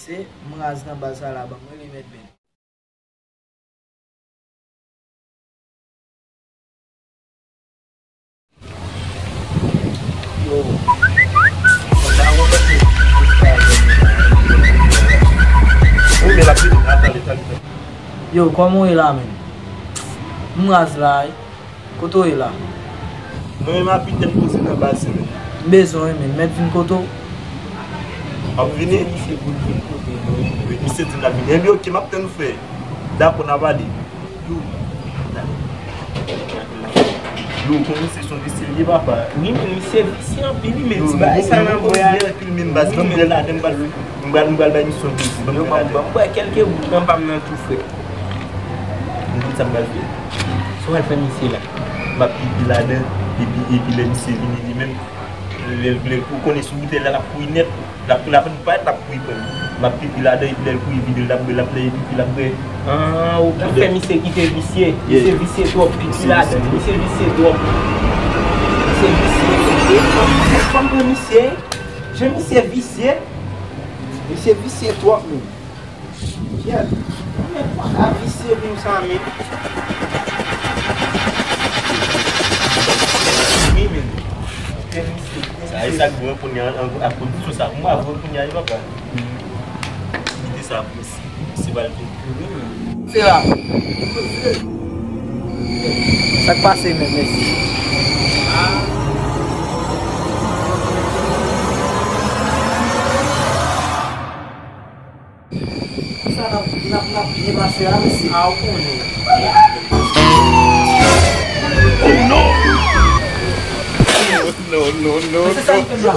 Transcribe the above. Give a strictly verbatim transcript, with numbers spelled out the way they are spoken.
Se, m raz nan baz sa la, ban mwen li mèt ben. Yo. Yo, kòman w ye la, menn? M raz la, wi. Kote w ye la? Mwen menm a piten poze nan baz, menn. M bezwen w, menn. Mèt vin kote w. W ap vini? Wi, misye di l ap vini. Ebyen, oke, m ap tann ou, frè. Dakò, n a pale. Yo, ou konn misye se yon visye li ye, papa. Wi, men misye visye anpil, wi, men ti bagay sa nan bwè a. Anpil, men baz, ban m bwè ladan, m pral, m pral, m pral bay misye yon plezi. Ban m bwè ladan. Ban m bwè kèlke gout nan pa m nan tou, frè. Ou konn sa m pral fè? Sa w pral fè misye la? M ap pipi ladan, epi, epi lè misye vini li menm, lè, lè, ou konnen sou boutèy la, l ap kouri nèt. L ap, l ap annik parèt, l ap kouri pran m. M ap pipi ladan, epi lè l kouri vide l, l ap bwè, l ap lè pipi, l ap bwè. Ah, ou ka fè misye kite visye. Misye visye twòp, pipi ladan. Misye visye twòp. Misye visye. Fò m pran misye. Jan misye visye. Misye visye twòp, menm. Kèt. Men papa visye pou sa, men. Wi, men. Sa e sa k bon kounye a, an, a kondisyon sa. Mwen avè kounye a, papa. Kite sa pou si, si va l vin. Se la. Sa k pase menm, mèsi. Sa n ap, n ap, n ap byen pase a, mesye. A, ou konnen. Oh, non! Non, non, non, non. Se sa m fè la.